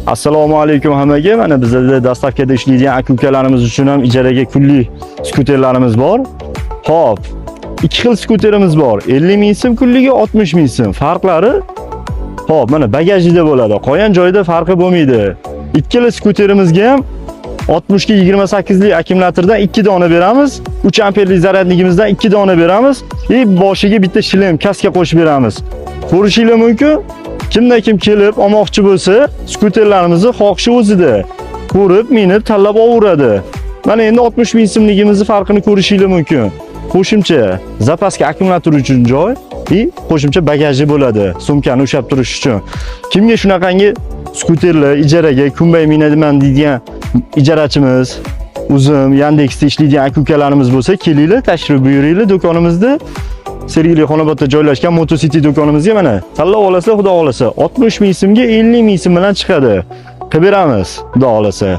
Assalomu alaykum hammaga. Mana bizda доставка da ishlaydigan aka ukalarimiz uchun ham ijaraga kunlik skuterlarimiz bor. Xo'p, ikki xil skuterimiz bor. 50 ming so'm kunligi, 60 ming so'm. Farqlari, xo'p, mana bagajida bo'ladi. Qolgan joyda farqi bo'lmaydi. Ikkala skuterimizga ham 60 ga 28 lik akkumulyatordan 2 dona beramiz. 3 amperlik зарядник imizdan 2 dona beramiz. И boshiga bitta shlem, kaska qo'shib beramiz. Ko'rishinglar mumkin. Kimda kim kelib olmoqchi bo'lsa, skuterlarimizni xohishi o'zida. Ko'rib, minib, tanlab olaveradi. Mana endi 60 ming so'mligimizni farqini ko'rishinglar mumkin. Qo'shimcha запаска akkumulyator uchun joy и qo'shimcha bagaji bo'ladi, sumkani ushlab turish uchun. Kimga shunaqangi skuterlar ijaraga kunbay minaman deydigan ijarachimiz, Uzum, Yandexda ishlaydigan aka ukalarimiz bo'lsa, kelinglar, tashrif buyuringlar do'konimizda. Sergeli, Xonobodda joylashgan Moto City do'konimizga. Mana tanlab olasizlar, xudo xolasa. 60 ming so'mga 50 ming so'm bilan chiqadi. Qilib beramiz, xudo xolasa.